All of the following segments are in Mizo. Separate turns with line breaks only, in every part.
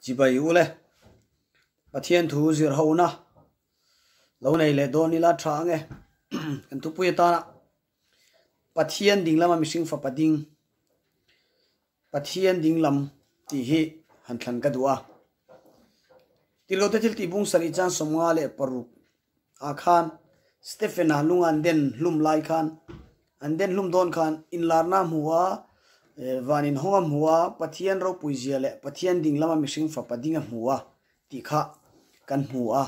Chibai u le. Pathian thu zir hona lo nei leh dawn ila tha ange. Kan thupui atana Pathian ding lama mihring fapa ding Pathian ding lam tih hi han thlan ka duh a. Tilote thil tih bung sarih chan 56 ah khan Stephen-a lung an den hlum lai khan an den hlum dawn khan inlarna a hmu a, van inhawng a hmu a, Pathian ropui zia leh Pathian ding lama mihring fapa ding a hmu a tih kha kan hmu a.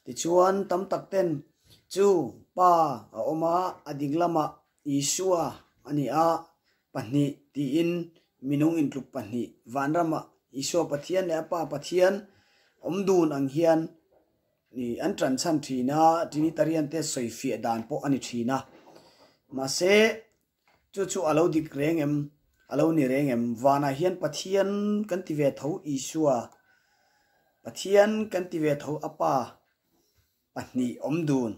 Tichuan tam tak ten chu pa a awm a, a ding lamah Isua a ni a, pahnih tiin minung intluk pahnih vanramah Isua Pathian leh a Pa Pathian awm dun ang hian Ni, an ṭan chhan ṭhin a, Trinitarian te sawi fiah dan pawh a ni ṭhin a. Mahse, chu chu a lo dik reng em? A lo ni reng em? Vanah hian Pathian kan ti ve tho Isua, Pathian kan ti ve tho a Pa pahnih awm dun.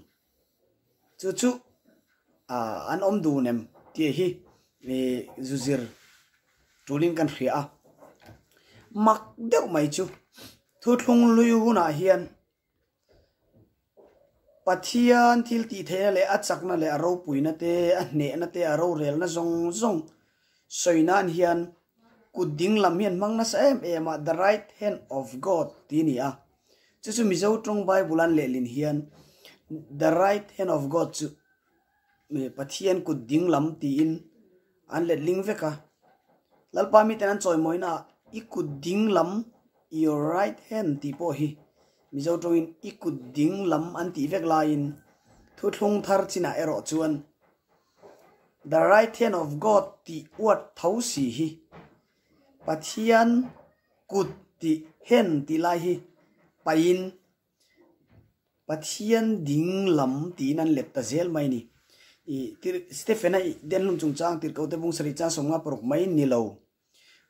Chu chu an awm dun em tih hi zuzir tulin kan hria a. Mak deuh mai chu thuthlung hlui hunah hian Pathian thil tih theihna leh a chakna leh a ropuina te, a hnehna te, a rorelna zawng zawng sawi nan hian kut ding lam hi an hmang nasa em em a, the right hand of God tih a ni a. Chu chu Mizo tawng Bible an lehlin hian the right hand of God chu Pathian kut ding lam tiin an letling vek a. Lalpa miten an chawimawina ah i kut ding lam, your right hand tih pawh hi Mizo tawngin i kut ding lam an tih vek laiin thuthlung thar chinah erawh chuan the right hand of God tih uat tho si hi Pathian kut tih hen tih lai hi pahin Pathian ding lam tiin an let ta zel mai a ni. I tir Stephen-a i Denhlum chungchang tirhkohte bung sarih chang 56 mai ni lo.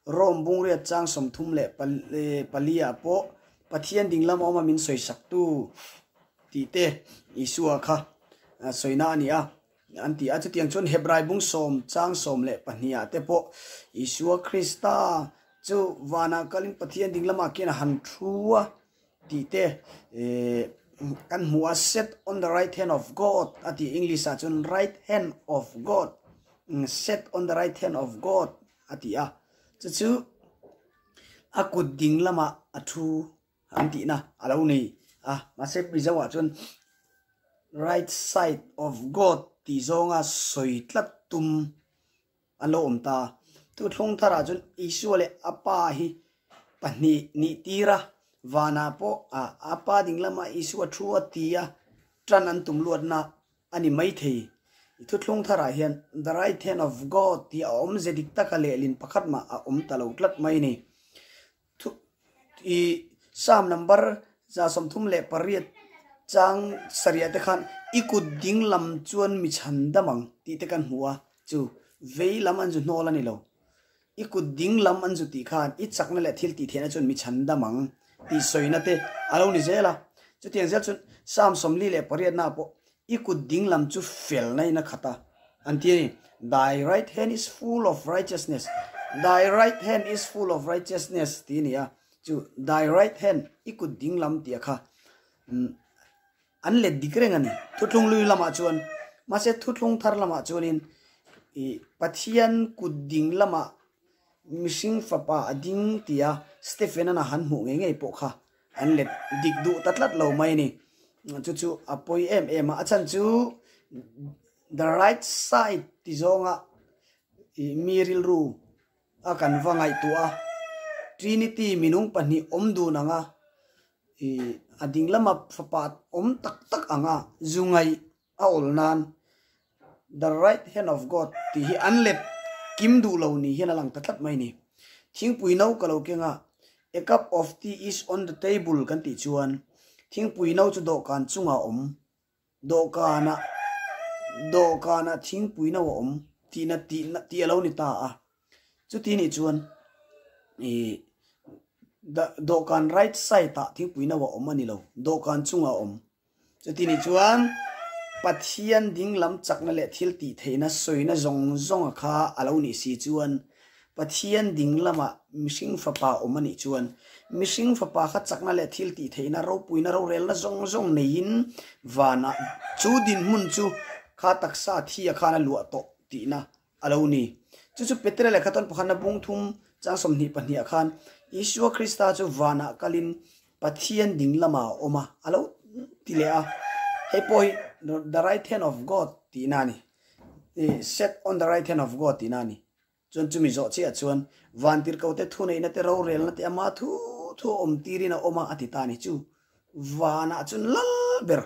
Rome bungriat chang 34 ah pawh Pathian ding lam a awm a min sawisaktu tih te Isua kha sawina a ni a. An ti a, chutiang chuan Hebrai bung sawm chang 12 ah te pawh Isua Krista chu vanah kalin Pathian ding lamah khian a han thu a tih te kan hmu a, set on the right hand of God a ti English ah chuan right hand of God, set on the right hand of God a ti a, chu chu a kut ding lamah a thu an tihna a lo ni a, mahse Mizo ah chuan right side of God tih zawnga sawi tlat tum an lo awm ta. Thuthlung tharah chuan Isua leh a Pa hi pahnih nih tir a, vanah pawh a Pa ding lamah Isua thu a ti a, tan an tum luatna a ni maithei. I thuthlung tharah hian the right hand of God tih a awmze dik taka lehlin pakhat mah a awm ta lo tlat mai a ni. Thu i Psalm number 138 chang sarih te khan i kut ding lam chuan mi chhan dam ang tih te kan hmu a, chu vei lam an zu hnawl a ni lo. I kut ding lam an zu tih khan i chakna leh thil tih theihna chuan mi chhan dam ang tih sawina te a lo ni zel a. Chutiang zel chuan Psalm 48 na pawh i kut ding lam chu felna in a khat a, an ti a ni. Thy right hand is full of righteousness, Thy right hand is full of righteousness tih a ni a, chu thy right hand, i kut ding lam tih a kha an let dik reng a ni. Thuthlung lui lamah chuan, mahse thuthlung thar lamah chuanin i Pathian kut ding lamah mihring fapa a ding tia Stephen-an a han hmuh ngei ngei pawh kha An let dik duh ta tlat lo mai a ni. Chu chu a pawi em em a. A chhan chu the right side ti zawnga mi rilru a kan va ngaihtuah a. Trinity minung pahnih awm dun anga a ding lama fapa awm tak tak anga zu ngaih a awl nan The right hand of God tih hi an let kim duh lo ni hian a lang ta tlat mai a ni. Thingpui no ka lo keng a, A cup of tea is on the table kan tih chuan thingpui no chu dawhkan chungah a awm, dawhkanah dawhkanah thingpui no a awm tihna tihna tih a lo ni ta a. Chuti nih chuan ih dawhkan right side ah thingpui no a awm a ni lo, dawhkan chungah a awm. Chuti nih chuan Pathian ding lam chakna leh thil tih theihna sawina zawng zawnga kha a lo nih si chuan Pathian ding lama mihring fapa awm a nih chuan mihring fapa kha chakna leh thil tih theihna ropuina rorelna zawng zawng neiin vanah chu dinhmun chu kha taksa thia khan a luah tawh tihna a lo ni. Chu chu Petera lehkha tawn pakhatna bung thum chang 22 ah khan Isua Krista chu vanah kalin Pathian ding lamah a awm a, a lo ti leh a. Hei pawh hi the right hand of God tihna a ni. Set on the right hand of God tihna a ni. Chuan chumi zawh chiah chuan vantirhkote thuneihna te rorelna te ama thu thu a awm tirin a awm a, a ti ta a ni. Chu vanah chuan lal ber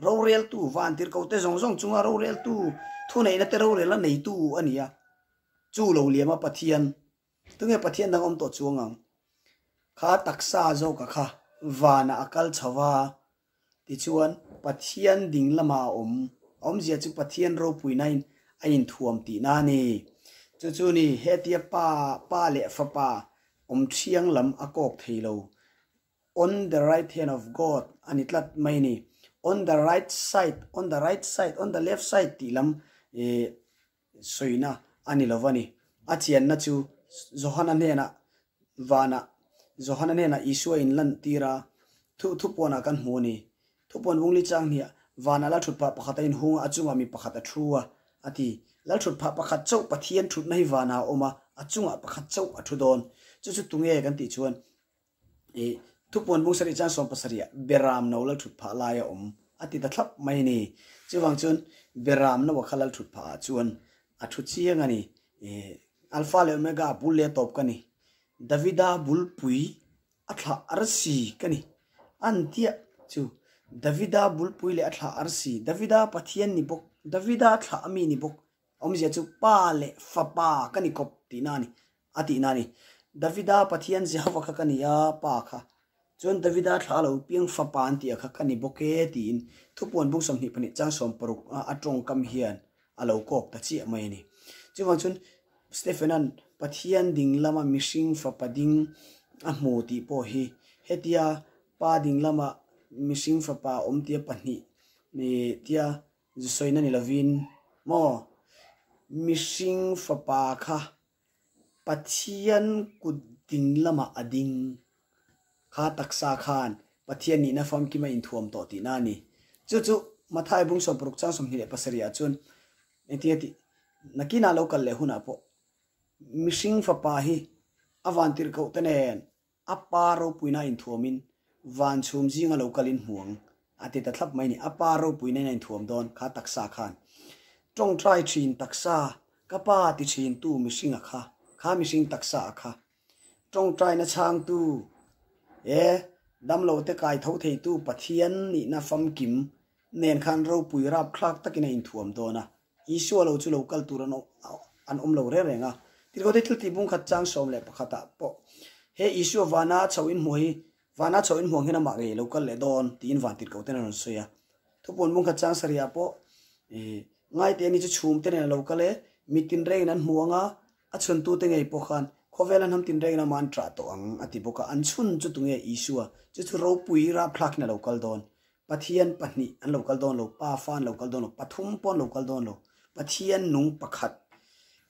roreltu, vantirhkote zawng zawng chunga roreltu, thuneihna te rorelna neitu a ni a. Chu lo liama Pathian, tunge Pathian dang awm tawh chuang ang? Kha taksa zawka kha vanah a kal chho va, Tichuan, Pathian ding lama a awm. A awmzia chu Pathian ropuinain a inthuam tihna a ni. Chu chu ni, hetia Pa, Pa leh Fapa awm thiang lam a kawk thei lo. On the right hand of God a ni tlat mai a ni. On the right side, on the right side, on the left side tih lam eh sawina a ni lo va ni. A chianna chu Johana hnenah vanah Johana hnenah Isua in lan tir a, thu thupuanah kan hmu a ni. Thupuan vungli chang hniah vanah lalthutphah pakhat a inhung a, a chungah mi pakhat a thu a, a ti. Lalthutphah pakhat chauh Pathian thutna hi vanah a awm a, a chungah pakhat chauh a thu dawn. Chu chu tunge kan tih chuan I thupuan bung sarih chuan 70 ah Beram no lal thut phah lai a awm a ti ta thlap mai a ni. Chuvang chuan Beram no a kha lal thut phah ah chuan a thu chiang a ni. I Alpha leh Omega bul leh tawp ka ni. Davida bulpui a thlah arsi ka ni. An tiah chu Davida bulpui leh a thlah arsi, Davida Pathian ni bawk, Davida thlah ami ni bawk Awmzia chu Pa leh Fapa ka ni kawp tihna a ni, a tihna a ni. Davida Pathian Jehova kha ka ni a, Pa kha. Chuan Davida thla lo piang Fapa an tih a kha ka ni bawk e tiin thupuan bung 22 chang 60 a tawngkam hian a lo kawk ta chiah mai a ni. Chuvang chuan Stephen-a'n Pathian ding lama mihring Fapa ding a hmu tih pawh hi hetia Pa ding lama mihring Fapa awm tia pahnih tia Zu sawina ni lovin maw mihring fapa kha Pathian kut ding lamah a ding kha taksa khan Pathian nihna famkim a inthuam tawh tihna a ni. Chu chu Mathai bung 60 chang 27 ah chuan engtin nge tih nakinah lo kal leh hunah pawh mihring fapa hi a vantirhkoh te nen A pa ropuina inthuamin van chhum zinga lo kalin hmu ang, a ti ta thlap mai ni. A pa ropuina in a inthuam dawn kha taksa khan. Tawngtai thin taksa, ka pa ti thin tu mihring a kha, kha mihring taksa a kha. Tawngtaina chhangtu, e, damlo te kai tho theitu Pathian nihna famkim nen khan ropui rapthlak takin a inthuam dawn a. Isua lo chu lo kal tur an an awm lo reng reng a. Tirhkote thil tih bung khat chang 11 ah pawh he Isua vana chho in hmuh hi vana chho in hmuh ang hian amah ngei lo kal leh dawn tiin van tirhkoten an rawn sawi a. Thupuan bung khat chang sarih ah pawh ih ngaite ani chu chhum te nen a lo kal e, mi tinrengin an hmu ang a, a chhuntute ngei pawh khan khawvel an hnam tinrengin amah an ṭah tawh ang a ti bawk a. An chhun chu tunge Isua chu chu ropui rapthlakin a lo kal dawn. Pathian pahnih an lo kal dawn lo, Pa fa an lo kal dawn lo, pathum pawh an lo kal dawn lo. Pathian nung pakhat,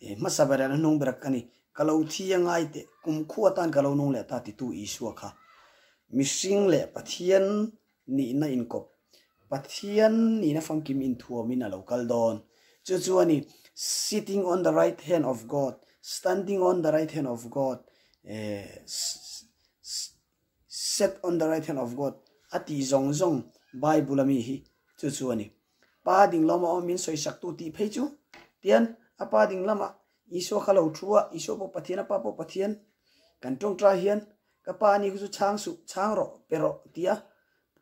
eh, hmasa ber leh hnung ber ka ni, ka lo thi a ngai teh, kum khu atan ka lo nung leh ta titu Isua kha. Mihring leh Pathian nihna inkawp, Pathian nihna famkim inthuamin a lo kal dawn. Chu chu a ni, sitting on the right hand of God, standing on the right hand of God, eh, Set on the right hand of God a tih zawng zawng Bible a mi hi chu chu a ni. Pa ding lama awm min sawisaktu tih phei chu tian a pa ding lama Isua kha lo thu a, Isua pawh Pathian, a pa pawh Pathian. Kan tawngtai hian ka pa ani khu chu chhang suh, chhang rawh, pe rawh tia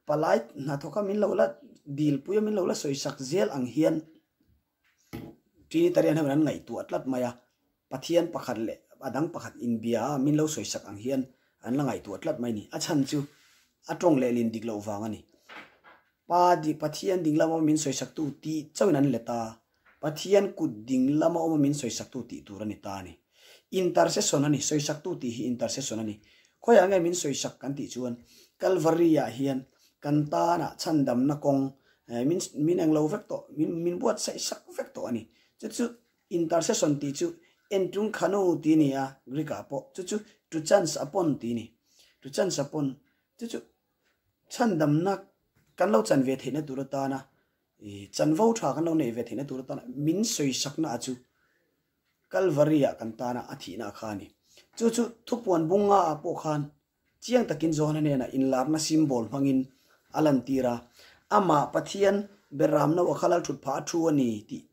palai hnathawka min lo la dilpui a, min lo la sawisak zel ang hian Trinitarian ho in an ngaihtuah tlat mai a, Pathian pakhat leh a dang pakhat inbia a min lo sawisak ang hian an la ngaihtuah tlat mai a ni. A chhan chu a tawng leh lin dik loh vang a ni. Pa di Pathian ding lama min sawisaktu tih chauhin an let a, Pathian kut ding lama awma min sawisaktu tih tur a ni ta a ni. Intercession a ni, sawisaktu tih hi intercession a ni. Khawiah nge min sawisak kan tih chuan Calvary-ah hian kan tanah chhandamna kawng min min englo vek tawh, min min buatsaih sak vek tawh a ni. Chu chu intercession tih chu Entung khanu tih a ni a, Greek ah pawh chu chu to chance upon tih a ni. To chance upon chu chu chhandamna kan lo chan ve theihna tur atana chanvo tha kan lo neih ve theihna tur atana min sawisakna a chu Kalvari ah kan tana a thihna kha a ni. Chu chu thupuan bunga ah pawh khan Chiang takin Johana hnenah inlarna symbol hmangin a lantir a, Amah Pathian Beram no a kha lal thut phah a thu a ni tih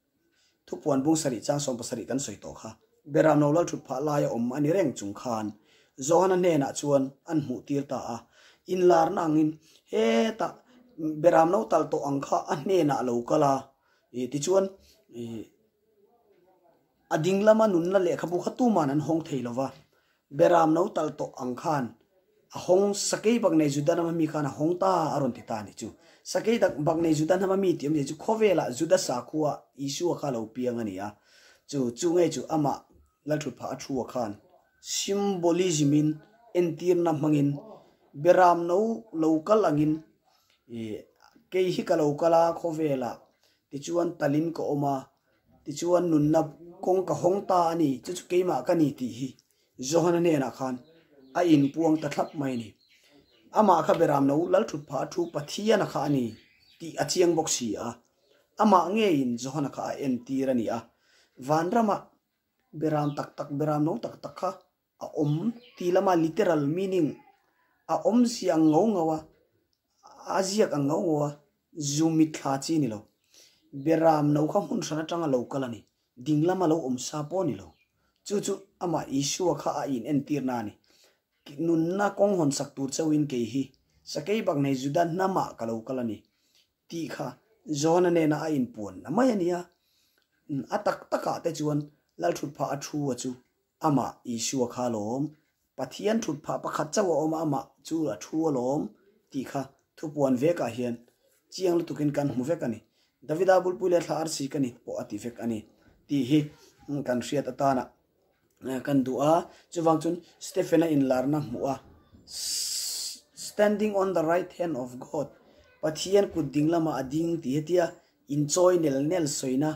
thupuan bung sarih chang 70 kan sawi tawh kha. Beram no lal thut phah laia awm a ni reng chung khan Johana hnenah chuan an hmuh tir ta a. Inlarna angin hetah Beram no tal tawh ang kha a hnenah a lo kal a, tichuan a ding lama nunna lehkhabu kha tuman an hawng thei lo va. Beram no tal tawh ang khan a hawng sakei bak nei Juda hnama mi khan a hawng ta a rawn ti ta a ni chu. Sakei dak bak nei Juda hnama mi tih awmzia chu khawvelah Juda sakhua Isua kha lo piang a ni a. Chu chu ngei chu amah Lalthut phah a thu a khan symbolism in entirna hmangin Beram no lo kal angin ih kei hi ka lo kal a khawvelah tichuan talin ka awm a Tichuan nunna kawng ka hawng ta a ni, chu chu keimah ka ni tih hi Johana hnenah khan a inpuang ta thlap mai a ni. Amah kha beram lo Lalthut phah a thu Pathiana kha a ni tih a chiang bawk si a, amah ngeiin Johana kha a entir a ni a. Vanramah beram tak tak, beram no tak tak kha a awm tih lama literal meaning a awmzia ang ngau ngau a, a ziak ang ngau ngau a, zu mitthla chi a ni lo. Beram no kha hmun hran atanga lo kal a ni, ding lama lo awm sa pawh a ni lo. Chu chu amah Isua kha a inentirna a ni. Nunna kawng hawn sak tur chauhin kei hi sakei bak nei Juda hnamah ka lo kal a ni tih kha Johana nena a inpuan na mai a ni a. A tak takah te chuan Lalthutphah a thu a chu Amah Isua kha alawm, Pathian thut phah pakhat chauh a awm a, amah chu a thu alawm tih kha thupuan vekah hian chiang lutukin kan hmu vek a ni. Davida bulpui leh thla arsi ka ni pawh a ti vek a ni tih hi kan hriat atana kan duh a. Chuvang chuan Stephen-a inlarna hmuh a, Standing on the right hand of God, Pathian kut ding lamah a ding tih hetia inchawi nel nel sawina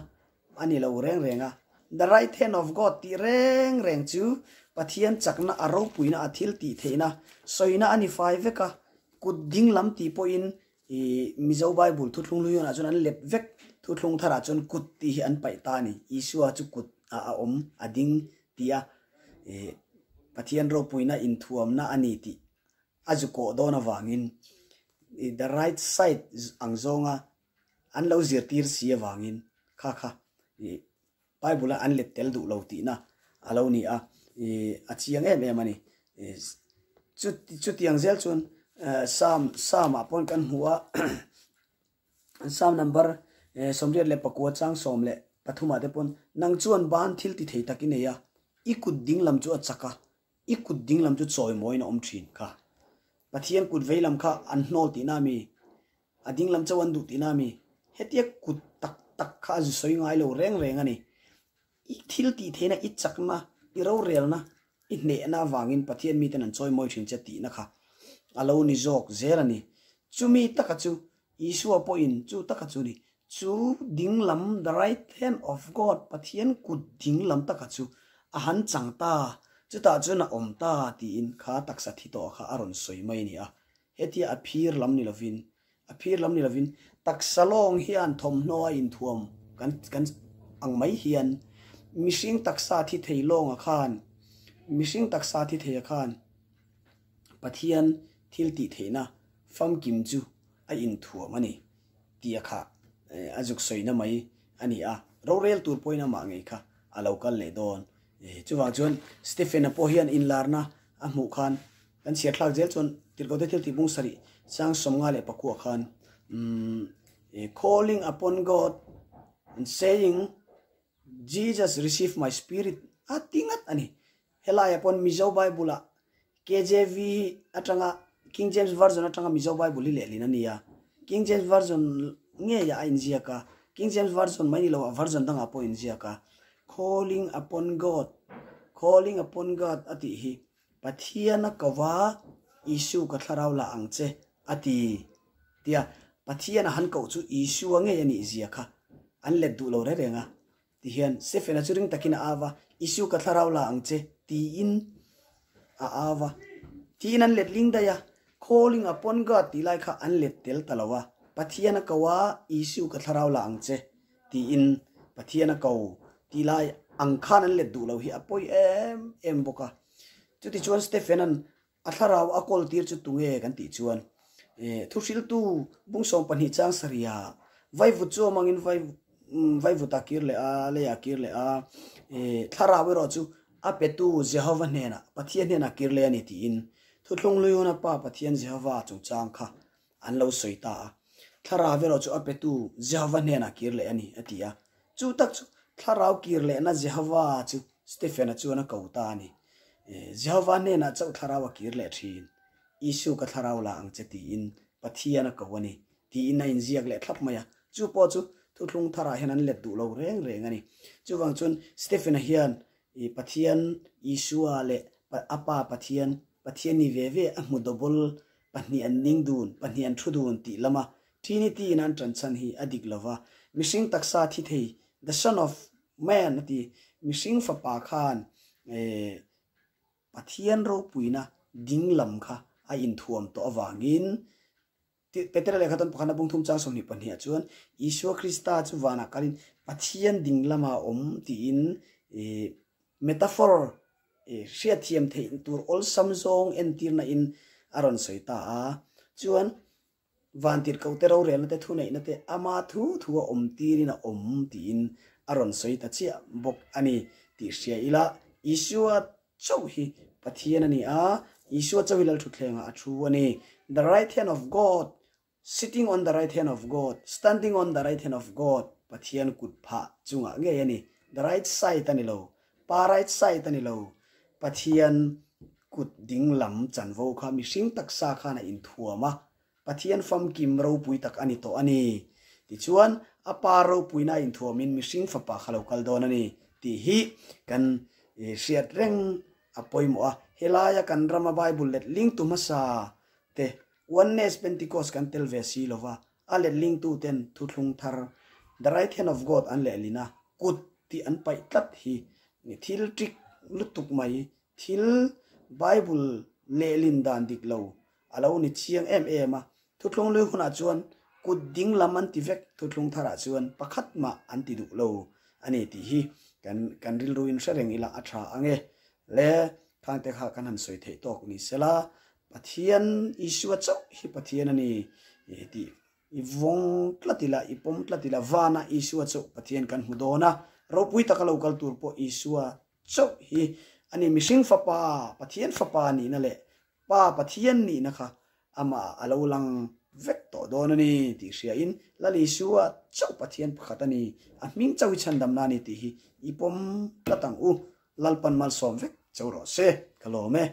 A ni lo reng reng a. The right hand of God tih reng reng chu Pathian chakna a ropuina a thil tih theihna sawina a ni fai vek a. Kut ding lam tih pawhin i Mizo Bible thuthlung hlui hunah chuan an let vek, thuthlung tharah chuan kut tih hi an paih ta a ni. Isua chu kut ah a awm, a ding tih a i Pathian ropuina inthuamna a ni tih a zu kawh dawn avangin i the right side ang zawnga An lo zirtir si avangin kha kha ih Bible a an let tel duh lo tihna a lo ni a, ih a chiang em em a ni. Ih chu chutiang zel chuan Psalm Psalm ah pawhin kan hmu a, Psalm number 84 13 ah te pawn nang chuan ban thil ti thei tak i nei a, i kut dinglam chu a chak a, i kut dinglam chu chawimawiin a awm thin kha. Pathian kut veilam kha an hnawl tihna a mi? A ding lam chauh an duh tihna a mi? Hetia kut tak tak kha a zu sawi ngai lo reng reng a ni. I thil tih theihna, i chakna, i rorelna, i hnehna avangin Pathian miten an chawi mawi thin che tihna kha a lo ni zawk zel a ni. Chumi taka chu Isua pawhin chu taka chu ni. Chu ding lam, the right hand of God, Pathian kut ding lam taka chu a han chang ta, chutah chuan a awm ta tiin kha taksa thi tawh kha a rawn sawi mai a ni a. Hetia a phir lam ni lovin, a phir lam ni lovin, taksa lawng hian thawmhnaw a inthuam kan kan ang mai hian mihring taksa thi thei lawnga khan, mihring taksa thi theia khan Pathian thil tih theihna famkim chu a inthuam a ni tih a kha a zuk sawina mai a ni a, rorel tur pawhin amah ngei kha a lo kal leh dawn. Chuvang chuan Stephen-a pawh hian inlarna a hmuh khan Kan chhiar thlak zel chuan Tirhkote thil tih bung sarih sang 54 khan Calling upon God and saying Jesus receive my spirit a ti ngat a ni. Helaiah pawn Mizo Bible ah KJV hi atanga King James Version atanga Mizo Bible hi lehlin a ni a. King James Version ngeiah a inziak a, King James Version mai ni loah version dangah pawh a inziak a. Calling upon God, Calling upon God a tih hi Pathian a ko va, Isu ka thlarau la ang che, a ti. Tia Pathian a han koh chu Isua ngei a nih zia kha an let duh lo reng reng a. Ti hian Stephen-a chu ring takin a au a, Isu ka thlarau la ang che, tiin a au a. Tiin an let ling daih a, Calling upon God tih lai kha an let tel ta lo a, Pathian a ko a, Isu ka thlarau la ang che, tiin Pathian a ko tih lai ang khan an let duh lo hi a pawi em em bawk a. Chutichuan Stephen-a'n A thlarau a kawl tir chu tunge kan tih chuan thuhriltu bungsawm pahnih chang sarihah vaivut chu awm angin vaivut a kir leh a, lei a kir leh a, thlarau erawh chu a petu Jehova hnenah, Pathian hnenah kir leh a ni tiin thuthlung Luihuna Pa Pathian Jehova chungchang kha an lo sawi ta a. Thlarau erawh chu a petu Jehova hnenah kir leh a ni, a ti a. Chu tak chu thlarau kir lehna Jehova chu Stephen-a chuan a ko ta a ni. Jehova hnenah chauh thlarau a kir leh thin. Isu ka thlarau la ang che tiin Pathian a ko a ni, tiin a inziak leh thlap mai a. Chu pawh chu thuthlung tharah hian an let duh lo reng reng a ni. Chuvang chuan Stephen-a hian Pathian Isua leh a Pa Pathian, Pathian ni ve ve a hmu double pahnih an ning dun, pahnih an thu dun tih lama Trinity in an tan chhan hi a dik lova, mihring taksa thi thei, the son of man a ti, mihring fapa khan Pathian ropuina ding lam kha a inthuam tawh avangin Petera lehkha tawn pakhatna bung thum chang 22 ah chuan Isua Krista chu vanah kalin Pathian ding lama awm tiin metaphor hriatthiam theih tur awlsam zawng entirna in a rawn sawi ta a. Chuan vantirhkohte rorelna te thuneihna te ama thu thu a awm tirin a awm tiin a rawn sawi ta chiah bawk a ni tih hria ila Isua chauh hi Pathian a ni a, Isua chauh hi Lalthutthlengah a thu a ni. The right hand of God, sitting on the right hand of God, standing on the right hand of God, Pathian kut phah chungah ngei a ni. The right side a ni lo, Pa right side a ni lo. Pathian kut ding lam chanvo kha mihring taksa khan a inthuam a, Pathian famkim ropui tak a ni tawh a ni. Tichuan, a Pa ropuina a inthuamin mihring fapa kha lo kal dawn a ni tih hi kan hriat reng a pawimawh a. Helaia kan rama Bible letlingtu hmasa te Oneness Pentecost kan tel ve si lova, a letlingtuten thuthlung thar The Right Hand of God an lehlin a, kut tih an paih tlat hi thil ṭik lutuk mai, thil Bible lehlin dan dik lo A lo ni chiang em em a, thuthlung lui hunah chuan kut ding lam an ti vek, thuthlung tharah chuan pakhat mah an ti duh lo a ni tih hi kan kan rilruin hre reng ila a tha ang e. Le, khangte kha kan han sawi theih tawk ni sela, Pathian Isua chauh hi Pathian a ni tih i vawng tlat ila, i pawm tlat ila, vana Isua chauh Pathian kan hmu dawn a, ropui taka lo kal tur pawh Isua chauh hi a ni. Mihring fapa, Pathian fapa nihna leh Pa Pathian nihna kha amah a lo lang vek tawh dawn a ni tih hriain Lal Isua chauh Pathian pakhat a ni, a hming chauh hi chhandamna a ni tih hi i pawm tlat ang u. Lalpan malsawm vek chauh rawh se. Ka lawm e.